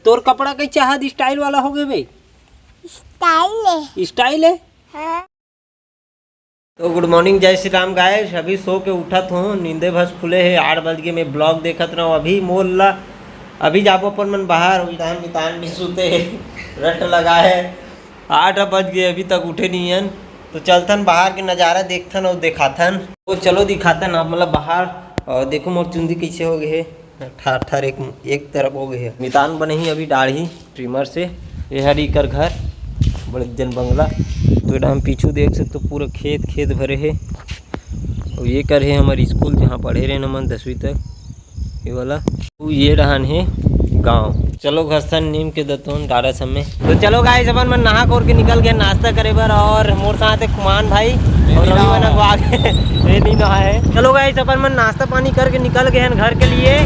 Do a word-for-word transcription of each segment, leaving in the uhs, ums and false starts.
तोर कपड़ा के चाहत स्टाइल वाला हो गए बे। स्टाइल है। स्टाइल है। हाँ। तो गुड मॉर्निंग, जय श्री राम गाइस। अभी सो के उठत हों, नींदे भस खुले हे, आठ बज गे। मैं ब्लॉग देखत रहूँ अभी मोर ला। अभी जाबो अपन मन बाहर, उल्टा मितान भी सुते हे, रट लगा है। आठ बज गे, अभी तक उठे नहीं हन। तो चलथन बाहर के नजारा देखथन और दिखाथन। तो चलो दिखाथन आप मतलब बाहर। और देखो मोर चुंदी कैसे हो गए है, ठार ठार एक, एक तरफ हो गए है। मितान बने ही अभी डाढ़ी ट्रिमर से। ये हर इकर घर, बड़े जन बंगला। तो एडा हम पीछू देख सकते हो, पूरा खेत खेत भरे है। और ये कर है हमारे स्कूल, जहाँ पढ़े रहे हमन दसवीं तक। ये वाला। तो ये डहान है गांव। चलो घर सन नीम के दतोन डारा समय। तो चलो गाइस, अपन मन नहा खोर के निकल गए नाश्ता करे बर। और मोर साथ है खुमान भाई और रवि मन अगवा के। ये नहीं नहा है। चलो गाइस, अपन मन नाश्ता पानी करके निकल गए हैं घर के लिए।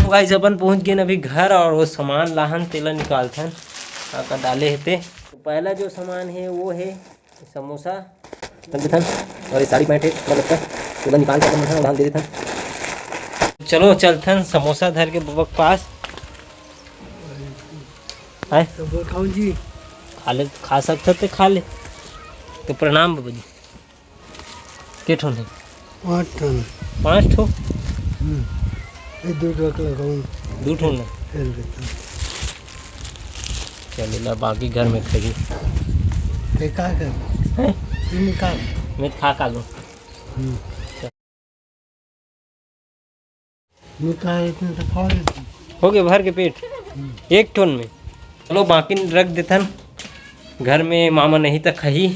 तो गाइस, अपन पहुंच गए अभी घर और वो सामान लाहन तेला निकालथन का का डाले हेते। तो पहला जो सामान है वो है समोसा। चल देथन। और ये साड़ी पैंट है, थोड़ा बच्चा, तेला निकाल के अपन मन ह उड़ान दे देथन। चलो चलथन समोसा धर के बबा के पास। आए? तो वो खाऊं जी। खा ले, खा सकते ते खा ले। तो प्रणाम बाबू जी। के ठोन है? पाँच ठोन। पाँच ठो? हम्म। ये दो ठो के लगाऊं। दो ठोन ना? फेर देता हूँ। चलो ना, बाकी घर में खाइए। ये का कर? हैं? ये निकाल। मैं खा खा लूँ। हम्म। निकाल, इतने तो खा लेते हैं। हो गए भर के पेट। हम्म। एक ठोन में। चलो बाकी रख देथन घर में, मामा नहीं तो खही।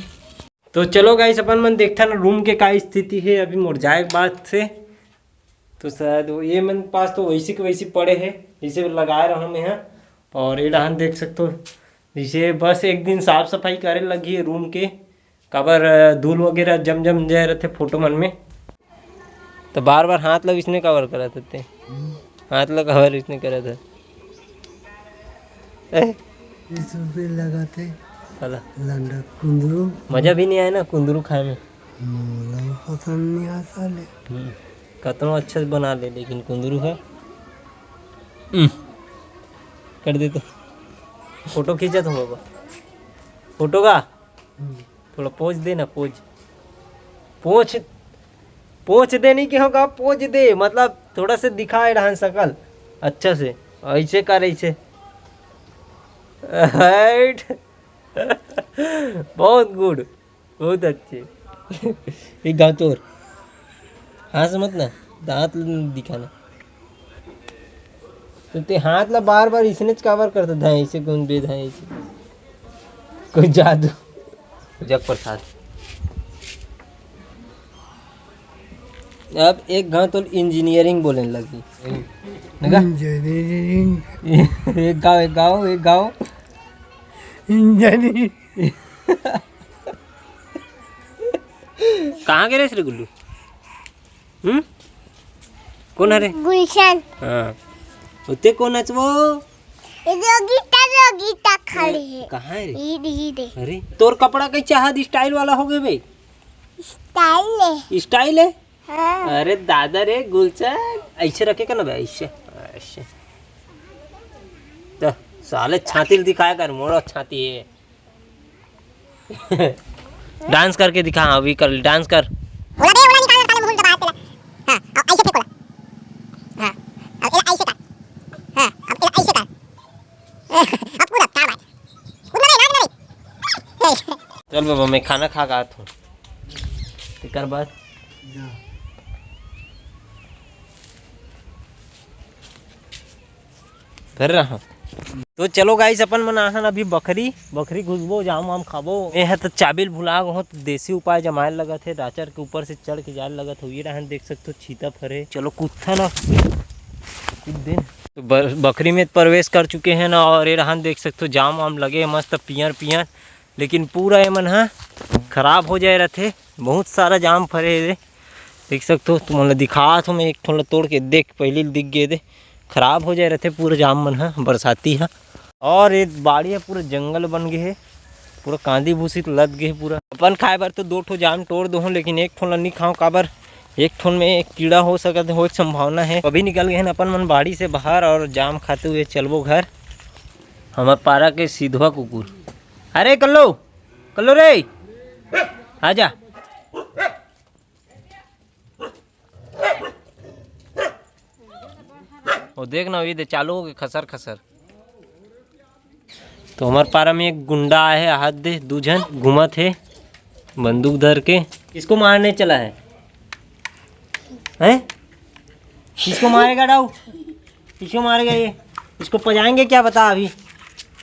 तो चलो गाइस, अपन मन देखथन रूम के का स्थिति है अभी मोर जाए के बाद से। तो शायद वो ये मन पास तो वैसे के वैसे पड़े है, जैसे लगाए रहा मैं ह। और ये डहान देख सकते हो, जैसे बस एक दिन साफ सफाई करे लगी है रूम के, काबर अ, धूल वगैरह जम जम जाए रहते फोटो मन में। तो बार बार हाथ ला इसने काबर करत हते? हम्म। हाथ ला काबर इसने करत है? ए? इस पे लगाते साला। लंडा कुंदरू। मजा भी नहीं आए ना कुंदरू खाए में। मोला पसंद नहीं आता ले। हम्म। कतनो अच्छा बना ले, लेकिन कुंदरू है। हम्म। कर दे तो। फोटो खींचा था बाबा। फोटो का? हम्म। थोड़ा पोज दे ना, पोज। पोज, पोज दे नहीं के होगा, पोज दे, मतलब थोड़ा से दिखाए रहन सकल अच्छा से। ऐसे कर, ऐसे। हट। बहुत गुड, बहुत अच्छे। एक गाँव तोर हाँस मत ना, दाँत ल दिखाना। तो ते हाथ ला बार बार इसने च काबर करता, धाए ऐसे कौन बे धाए ऐसे? कोई जादू। जग प्रसाद। अब एक गाँव तो इंजीनियरिंग बोले लगी। नगा? इंजीनियरिंग। एक गाँव, एक गाँव, एक गाँव। इंजीनियरिंग। कहाँ गे रेहेस रे गुल्लू? हम्म? कोन हरे? गुलशन। हाँ। उते कोन अच वो? ये जो गीता, जो गीता खड़े है। कहाँ है रे? ये दे, ये दे। अरे, तोर कपड़ा के चाहत स्टाइल वाला हो गए बे। स्टाइल है। स्टाइल है? हाँ। अरे दादा रे गुलशन, ऐसे रखे का ना बे, ऐसे, ऐसे। तो साले छाती ल दिखाया कर, मोड़ा छाती है। डांस करके दिखा, हाँ, अभी कर, डांस कर। ओला बे, ओला निकाल, निकाल, मुंह दबा के ला। हाँ, अब ऐसे फेंको ला। हाँ, अब एला ऐसे कर। हाँ, अब एला ऐसे कर। अब कूद, अब क्या बात? कूद ना बे, नाच ना बे। चल बाबा, मैं खाना खा के आत हूँ। तेकर बाद जा। घर रहा। तो चलो गाइस, अपन मन आहन अभी बखरी, बखरी घुसबो, जाम वाम खाबो। मैं ह तो चाबी ल भुला गो, तो देसी उपाय जमाए लगत हे, राचर के ऊपर से चढ़ के जाए लगत हो। ये रहन देख सकते हो, छीता फरे। चलो कूदथन ना, कूद दिन। तो ब-, बखरी में प्रवेश कर चुके हैं ना, और ये रहन देख सकते हो, जाम वाम लगे मस्त पियर पियर, लेकिन पूरा ये मन ह खराब हो जाए रहथे। बहुत सारा जाम फरे हे, देख सकते हो, तुमन ला दिखात हो मैं एक ठो ला तोड़ के, देख पहली दिख गए दे। खराब हो जाए रहथे पूरा जाम मन ह, बरसाती ह। और ये बाड़ी ह पूरा जंगल बन गए हे, पूरा कांदी भूसी तो लद गए हे पूरा। अपन खाए बर तो दो ठो जाम तोड़ दो हूँ, लेकिन एक ठो ला नहीं खाऊँ, काबर एक ठोन में एक कीड़ा हो सकत हे, हो एक संभावना हे। अभी निकल गए हैं अपन मन बाड़ी से बाहर और जाम खाते हुए चलबो घर। हमर पारा के सीधवा कुकुर, अरे कल्लो, कल्लो रे, आजा। वो देख ना, ये दे चालू हो गए खसर खसर। तो हमार पारा में एक गुंडा आए है, हाथ दे, दू झन घूमत हे बंदूक धर के। किसको मारने चला है? हैं? किसको मारेगा डाऊ? किसको मारेगा ये? इसको पजाएंगे क्या, बता? अभी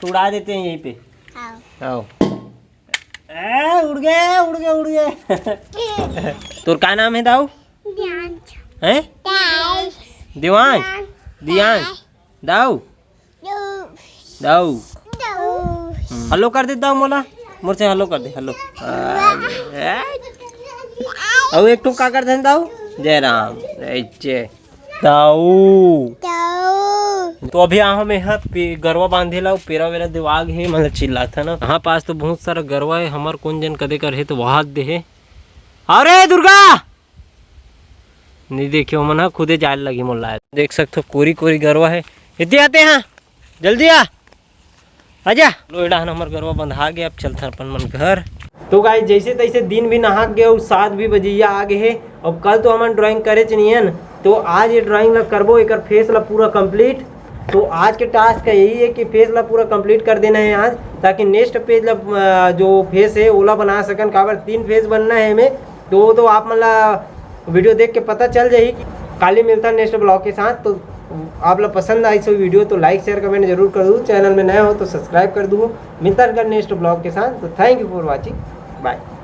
तो उड़ा देते हैं यहीं पे। आओ। ए, उड़ गए, उड़ गए, उड़ गए। तोर का नाम है दाऊ? दियांश। हैं? दियांश। दियांश। दाऊ। दाऊ। हम्म। हेलो कर दे दाऊ मोला। मोर से हेलो कर दे, हेलो। अउ एक ठो का कर दे दाऊ? जय राम। ऐचे। दाऊ। तो अभी आहो में हा पे-, गरवा बांधे ला, पेरा वेरा देवाग हे, मतलब चिल्लाथा ना। यहाँ पास तो बहुत सारा गरवा हे, हमर कोन जन कदे कर हे तो वहाद दे हे। अरे दुर्गा! नहीं देखियो मन हा खुदे जाए लगी मोला। देख सकथो कोरी कोरी गरवा हे। इतने आते हैं, जल्दी आ, आजा। लो एडा हन हमर गरवा बंधा गया, अब चलथन अपन मन घर। तो गाइस, जैसे तैसे दिन भी नहा गए और सात भी बजैया आ गए हे। अब कल तो हमन ड्राइंग करे च नहीं हन, तो आज ये ड्राइंग ला करबो, एकर फेस ला पूरा कंप्लीट। तो आज के टास्क का यही है कि फेस ला पूरा कंप्लीट कर देना है आज, ताकि नेक्स्ट पेज ला, अ, जो फेस है ओला बना सकन। काबर तीन फेस बनना है एमे, तो वो तो आप मन ला वीडियो देख के पता चल जाही। काली मिलता नेक्स्ट ब्लॉग के साथ। तो आप ला पसंद आई सो वीडियो तो लाइक शेयर कमेंट जरूर कर दू, चैनल में नए हो तो सब्सक्राइब कर दू। मिलता नेक्स्ट ब्लॉग के साथ। तो thank you for watching, bye।